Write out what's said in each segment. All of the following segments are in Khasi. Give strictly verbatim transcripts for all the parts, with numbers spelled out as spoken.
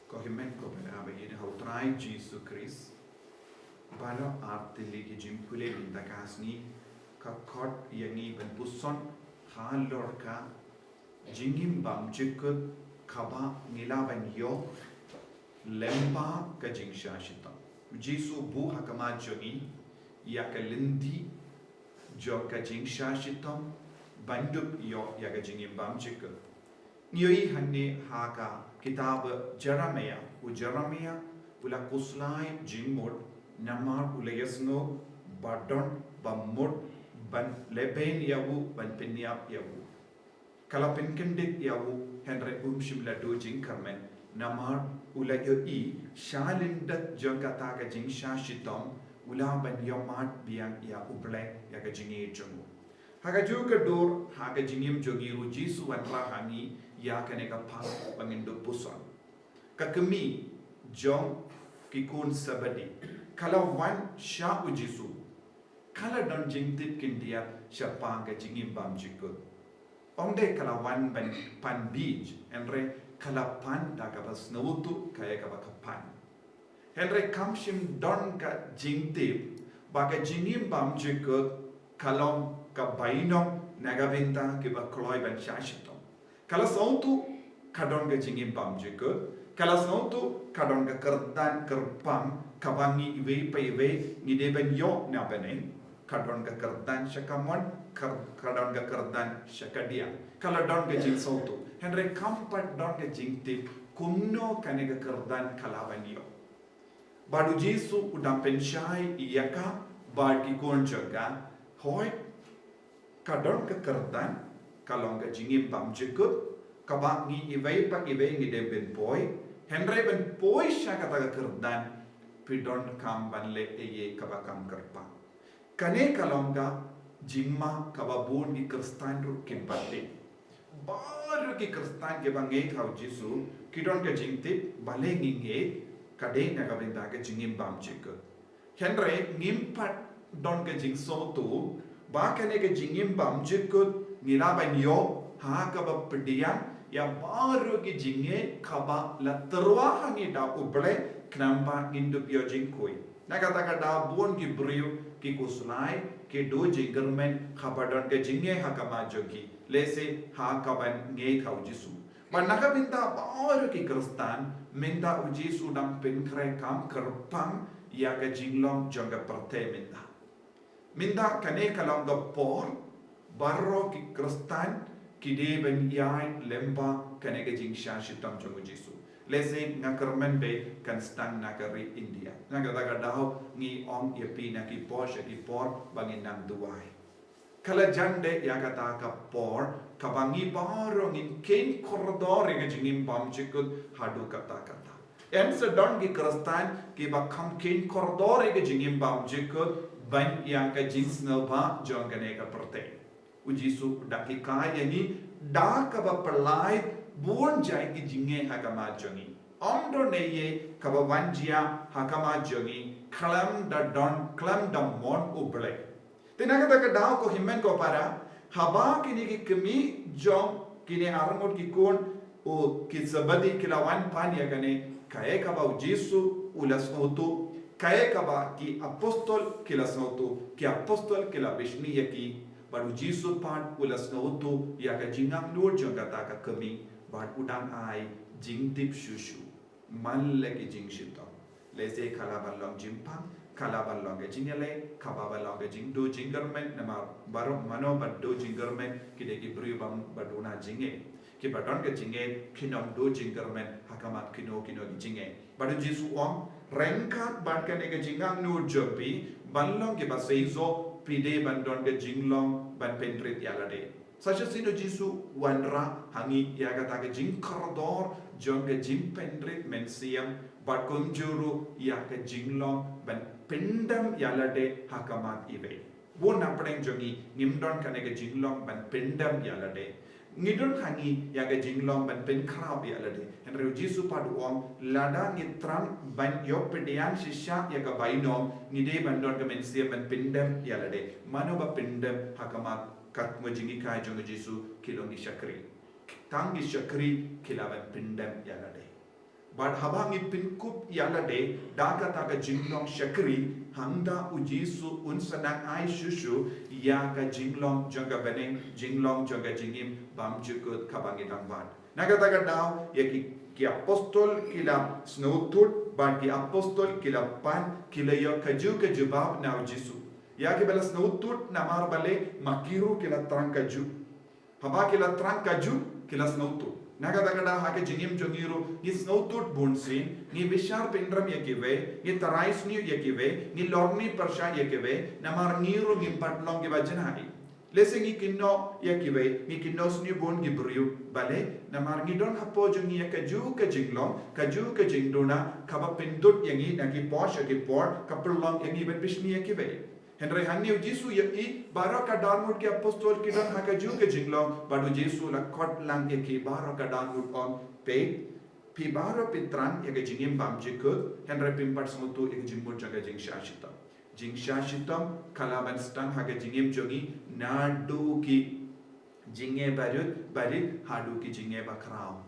Ko hynmen ko para ba ïeit ha u Trai Jisu Khrist. Baroh ar tylli ki jingpule mynta ka sngi ka khot ïa ngi ban puson halor ka jingim bymjukut kaba ngi lah ban ïoh lyngba ka jingshah shitom. Jisu buh ha khmat jong ngi ïa ka lynti jong ka jingshah shitom ban dup ïoh ïa ka jingim bymjukut. Ngi ïohi hangne ha ka kitab Jeremiah, u Jeremiah u la khuslai jingmut namar u la ïohsngew ba don ba mut ban lehbeiñ ïa u, ban pynïap ïa u. Ka la pynkyndit ïa u, hynrei um shym la duh jingkyrmen namar u la ïohi sha lyndet jong kata ka jingshah shitom u lah ban ïohmad biang ïa U Blei ïa ka jingïeit jong u. Ha kajuh ka dur ha ka jingim jong ngi ruh Jisu u wanrah ha ngi ïa kane ka phang ba ngin dup puson. Ka kmie jong ki khun Sebedi ka la wan sha u Jisu. Ka la don jingtip khyndiat shaphang ka jingim bymjukut. Ym dei ka la wan ban pan bieit, hynrei ka la pan da kaba sngewthuh kaei kaba ka pan. Hynrei kam shym don ka jingtip ba ka jingim bymjukut ka long ka bainong na ka bynta kiba kloi ban shah shitom. Ka la sngewthuh ka don ka jingim bymjukut, ka la sngewthuh ka don ka kyrdan kyrpang kaba ngi iwei pa iwei ngi dei ban ïoh na bneng. Ka don ka kyrdan sha kamon, ka don ka kyrdan sha kadiang. Ka la don ka jingsngewthuh, hynrei kam pat don ka jingtip kumno kane ka kyrdan ka lah ban ïoh. Bad u Jisu u dang pynshai ïa ka bad ki khun jong ka, hooid, ka don ka kyrdan, ka long ka jingim bymjukut kaba ngi iwei pa iwei ngi dei ban poi, hynrei ban poi sha kata ka kyrdan phi donkam ban leh ei ei kaba kam kyrpang. Kane ka long ka jingma kaba bun ki Khristan ruh kim pat tip. Baroh ki Khristan kiba ngeit ha u Jisu ki don ka jingtip ba leh ngi ngeit ka dei na ka bynta ka jingim bymjukut. Hynrei ngim pat don ka jingsngewthuh ba kane ka jingim bymjukut ngi lah ban ïoh ha kaba pdiang ïa baroh ki jingngeit kaba la tyrwa ha ngi da U Blei khnang ba ngin dup ïoh jingkhuid. Na kata ka daw bun ki briew ki khuslai, ki duh jingkyrmen haba don ka jingngeit ha khmat jong ki, lehse ha kaban ngeit ha u Jisu. Bad na ka bynta baroh ki Khristan mynta u Jisu u dang pynkhreh kam kyrpang ïa ka jinglong jong ka pyrthei mynta. Mynta kane ka long ka por baroh ki Khristan ki dei ban ïaid lyngba kane ka jingshah shitom jong u Jisu. Lehse nga kyrmen beit kan sdang na ka ri India. Na kata ka daw ngi ong ïa phi na ki por sha ki por ba ngin nang duwai. Ka la jan de ïa kata ka por kaba ngi baroh ngin kheiñ kordor ïa ka jingim bymjukut haduh katta katta. Yn sa don ki Khristan kiba kham kheiñ kordor ïa ka jingim bymjukut ban ïa ka jingsngewbha jong kane ka pyrthei. U Jisu u dang hikai ïa ngi da kaba pynlait bun jait ki jingngeit ha khmat jong ngi. Ym don ei ei kaba wan jia ha khmat jong ngi khlem da don, khlem da mon U Blei. Te na kata ka daw ko hynmen ko para, haba kine ki kmie jong kine arngut ki khun u ki Sebedi ki la wan pan ïa kane, kaei kaba u Jisu u la sngewthuh, kaei kaba ki apostol ki la sngewthuh, ki apostol ki la bishni ïa ki, bad u Jisu pat u la sngewthuh ïa ka jingangnud jong kata ka kmie, bad u dang ai jingtip shuh shuh. Man la ki jingshitom. Lehse ka lah ban long jingpang, ka lah ban long ka jingïaleh, ka lah ban long ka jingduh jingkyrmen, namar baroh mano ba duh jingkyrmen ki dei ki briew ba, ba duna jingngeit. Kiba don ka jingngeit kin ym duh jingkyrmen ha khmat kino kino ki jingngeit. Bad u Jisu u ong, ryngkat bad kane ka jingangnud jong phi ban long kiba seisoh, phi dei ban don ka jinglong ban pynrit ïa lade. Sa shisien u Jisu u wanrah ha ngi ïa kata ka jingkordor jong ka jingpynrit mynsiem bad kumjuh ruh ïa ka jinglong ban pyndem ïa lade ha khmat iwei. Bun na pdeng jong ngi ngim don kane ka jinglong ban pyndem ïa lade. Ngi don ha ngi ïa ka jinglong ban pynkhraw ïa lade. Hynrei u Jisu pat u ong lada ngi thrang ban ïoh pdiang shisha ïa ka bainong ngi dei ban don ka mynsiem ban pyndem ïa lade. Mano ba pyndem ha khmat Katkum ka jinghikai jong u Jisu ki long ki shakri. Tang ki shakri ki lah ban pyndem ïa lade. Bad haba ngi pynkup ïa lade da kata ka jinglong shakri, hangta u Jisu un sa nang ai shuh shuh ïa ka jinglong jong ka bneng, jinglong jong ka jingim bymjukut kaba ngi dang bat. Na kata ka daw, ïa ki, ki apostol ki la sngewthuh, bad ki apostol ki la pan, ki la ïoh kajuh ka jubab na u Jisu. Ïa kiba la sngewthuh namar balei, ma ki ruh ki la thrang kajuh. Haba ki la thrang kajuh, ki la sngewthuh. Na kata ka daw ha ka jingim jong ngi ruh, ngi sngewthuh bunsien, ngi bishar pynrem ïa kiwei, ngi tharai sniew ïa kiwei, ngi lorni pyrshah ïa kiwei, namar ngi ruh ngim pat long kiba jngai. Lehse ngi kynnoh ïa kiwei, ngi kynnoh sniew bun ki briew, balei, namar ngi don hapoh jong ngi ïa kajuh ka jinglong, kajuh ka jingduna, kaba pynduna ïa ngi na ki por sha ki por, ka pynlong ïa ngi ban bishni ïa kiwei. Hynrei hangne u Jisu u ïohi baroh ka dohnud ki apostol ki don ha kajuh ka jinglong, bad u Jisu u la khot lang ïa ki baroh ka dohnud, u ong, peit, phi baroh phi thrang ïa ka jingim bymjukut, hynrei phim pat sngewthuh ïa ka jingmut jong ka jingshah shitom. Jingshah shitom ka lah ban sdang ha ka jingim jong ngi naduh ki jingeh barit, barit haduh ki jingeh bakhraw.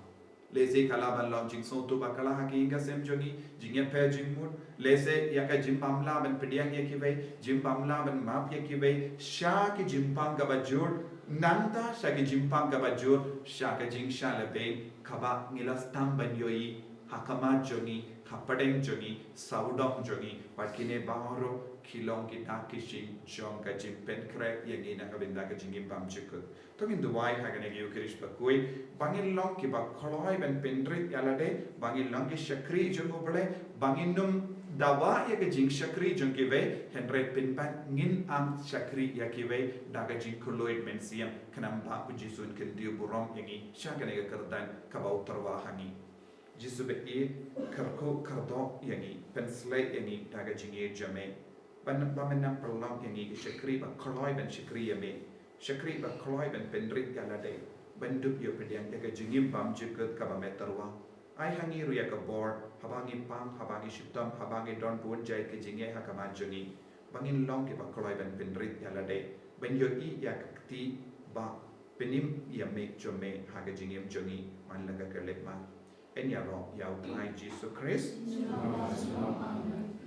Lehse ka lah ban long jingsngewthuh bakla ha ka ïing ka sem jong ngi, jingeh pher jingmut. Lehse ïa ka jingbymlah ban pdiang ïa kiwei, jingbymlah ban map ïa kiwei, sha ki jingpang kaba jur, nangta sha ki jingpang kaba jur, sha ka jingshah lehbeiñ, kaba ngi la sdang ban ïohi ha khmat jong ngi, hapdeng jong ngi, sawdong jong ngi, bad kine baroh ki long ki dak ki shyieng jong ka jingpynkhreh ïa ngi na ka bynta ka jingim bymjukut. To ngin duwai ha kane ka Ïukharist bakhuid, ba ngin long kiba kloi ban pynrit ïa lade, ba ngin long ki shakri jong U Blei, ba ngin ym dawa ïa ka jingshakri jong kiwei, hynrei pynban ngin ym shakri ïa kiwei da ka jingkylluid mynsiem, khnang ba U Jisu un kyntiew burom ïa ngi sha kane ka kyrdan kaba u tyrwa ha ngi. Jisu ba ïeit, kyrkhu kyrdoh ïa ngi, pynshlei ïa ngi da ka jingïeit jong me. Ban, ba men nang pynlong ïa ngi ki shakri ba kloi ban shakri ïa me, shakri ba kloi ban pynrit ïa lade, ban dup ïa pdiang ïa ka jingim bymjukut kaba me tyrwa. Ai ha ngi ruh ïa ka bor, haba ngi pang, haba ngi shitom, haba ngi don bun jait ki jingeh ha khmat jong ngi, ba ngin long kiba kloi ban pynrit ïa lade, ban ïohi ïa ka kti ba pynim ïa me jong me ha ka jingim jong ngi man la ka khyllipmat. Yn ïaroh ïa U Trai Jisu Khrist. Amen.